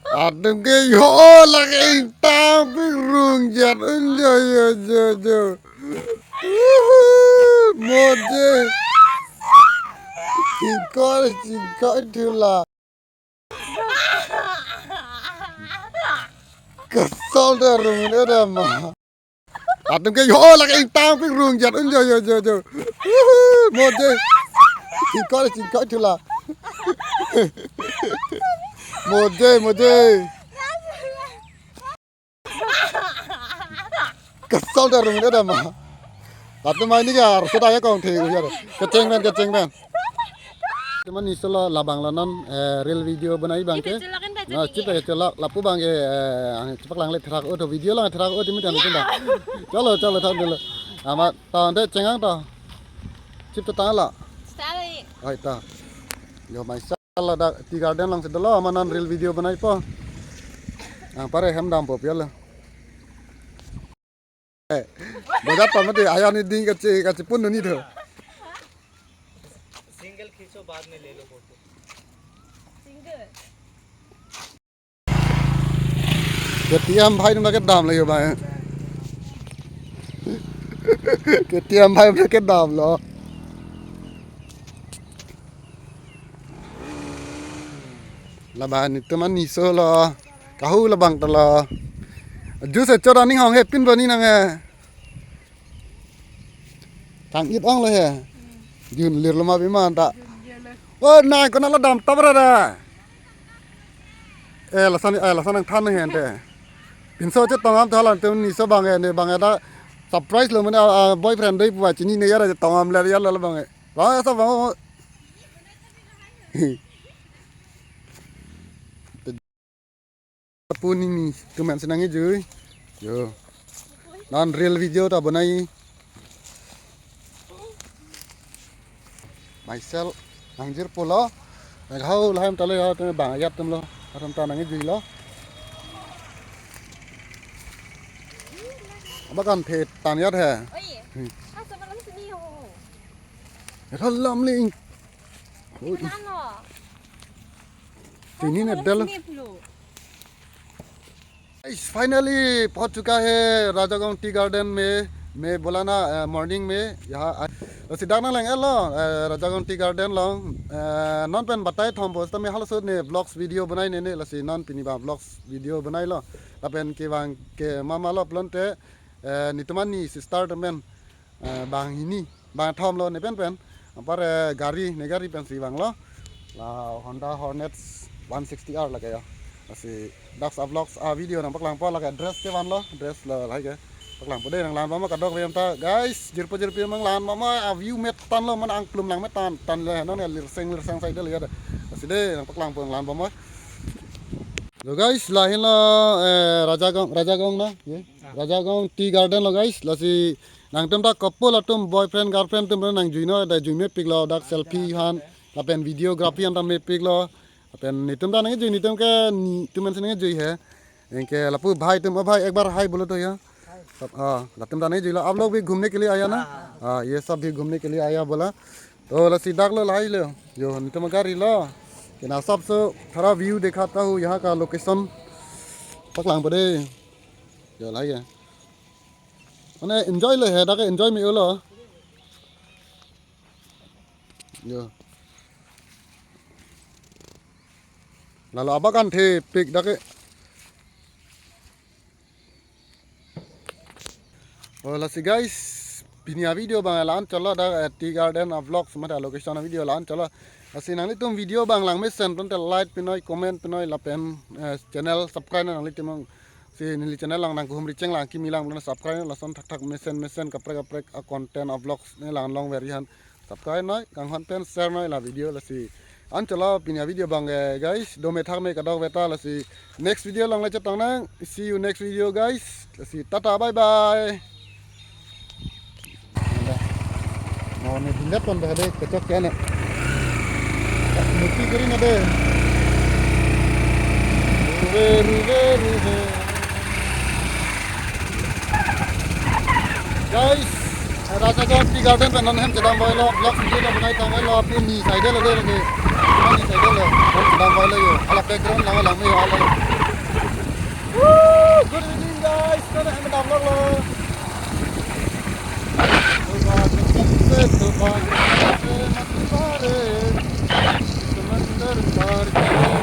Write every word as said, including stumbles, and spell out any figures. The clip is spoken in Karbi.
Atum ke yo lake ingtang pik rung jet un jo, jo, jo, jo. Uhu, moje. Chingkoi, chingkoi thula. Kesol de rung de ma. Atum ke yo lake ingtang pik rung jet un jo, jo, jo, jo. Uhu, moje. Chingkoi, chingkoi thula. Moje, moje. Kesol de rung de ma. Atum mai ni ya, sudah ya kong the ya. Kecheng pen, kecheng pen. Teman ni solo labang lo non, eh, reel video bonai abang ke. Chip chilak kan ta. Na, chip chilak, lapu abang ke, eh, ang chipaklang le therak o to video lang therak o timi tan tunda. Chalo, chalo, than dulu. Amat ta de chengang ta. Chip ta tang la. Style. Ai ta. Yo mai sala da tea garden lang sedolo ama non reel video bonaipo. Ang pare hem dampo piala. Eh, bogat pa mati ayan ni ding kachi kachi pun ni tho. Single खींचो, बाद में ले लो photo. Single. K T M bhai na kedam lagi bang. K T M bhai na kedam lo. Labang netum ani solo. Kahu labang ta lo. Juice chot aning hong he pin bani nang he. Thang it ong lo he. Jun lir lo ma biman ta. Oh, nang ko na lo dam tabra da. Eh, lason, eh, lason nang than he ante. Pinso chetong am thalan tum ni so bang he, ne bang he da surprise lo mane, ah, ah, boyfriend doi puwa chini ne yara chetong am le yara lo bang he. Bang he sa bang. Pu ni ni tumen senang ejui. Yo. Non reel video ta bonai. Myself nangjir pulo. Nang hau lahem talo ya, tu bang ayat tum lo. Atum ta nang ejui lo. Abang kan the tan yat he. Oi. Hmm. Asa malam sini ho. Hala lamling. Oi. Nano. Tini na dal. Guys, finally पहुंच चुका है Rajaganj tea garden में। मैं बोला ना, अ, मॉर्निंग में यहाँ आ-, तो सीधा ना लेंगे लो, अ, राजागंज टी गार्डन लो, अ, non pen batai thom bos, तो मैं हाल सोच ने vlogs video बनाई ने, ने, लसी non pini ba vlogs video बनाई lo, lapen kevang ke mama lo upload te, a, netum ani sister temen, a, bang hini. Bang thom lo ne pen pen. Apar, eh, gari, ne gari pensi vang lo. La Honda Hornet one sixty R lake ya. Lasi dak a vlogs a video nangpaklangpo, lake dress ke van lo, dress lo lahai ke. Paklangpo dei, nanglanbom kadokave atum ta. Guys, jirpo jirpi nanglanbom a view met tan lo, mane angklum lang met tan, tan le non ya, lirseng lirseng sai de lo ya de. Lasi dei nangpaklangpo, nanglanbom. Lo guys, lahin lo, eh, Rajagong, Rajagong na, ye? Rajagong Tea Garden lo guys, lasi nangtum ta couple atum boyfriend girlfriend atum nangjuino, da jui mepik lo, dak selfie han, lapen videography han ta mepik lo, lapen netum ta nangjui, netum ke netum an si nangjui he. Anke lapu bhai atum, "ओ भाई, एक बार हाय बोलो तो यार।" सब, हाँ, latum ta nangjui lo, "आप लोग भी घूमने के लिए आया ना?" हाँ, ये सब भी घूमने के लिए आया बोला। तो lasi dak lo lahai lo, yo netum gari lo, kena sabse thora view dikhata hu, yahan ka location paklangpo dei, yo lahai ya. Mane enjoy lo he, dak ke enjoy me lo. Yo. Lalo abang kan thepik dak ke. Oh, lasi guys, pini a video bang la-an cholo dak, eh, Tea Garden a vlogs mate location a video la-an cholo. Lasi nanglitum video bang lang mesen pon te like pinoi, comment pinoi lapen, eh, channel subscribe nanglitum. Si neli channel lang nangkehumri cheng lang kimi lang, subscribe lason thakthak mesen mesen kaprek kaprek a content a vlogs ne lang long veri han. Subscribe noi, kanghon pen share noi la video, lasi. An cholo pini a video bang, eh, guys, dome thak me kadokave ta, lasi. Next video along le chetong nang. See you next video, guys. Lasi tata, bye bye. Mo ne dinda pon da de, kachok kya na. Muti kari na de. Ruve, ruve, ruve. Guys, Rajagong Tea Garden pen non hem chedam boi lo, vlog video lo banai tang lo, apni ni side lo de lagi. Ni side lo, hem chedam boi lo yo. Hala background lang lang me yo, hala. Good evening, guys. Kona hem dam lo. Tuba ke tuba ke tuba ke mati bare. Semester bar ke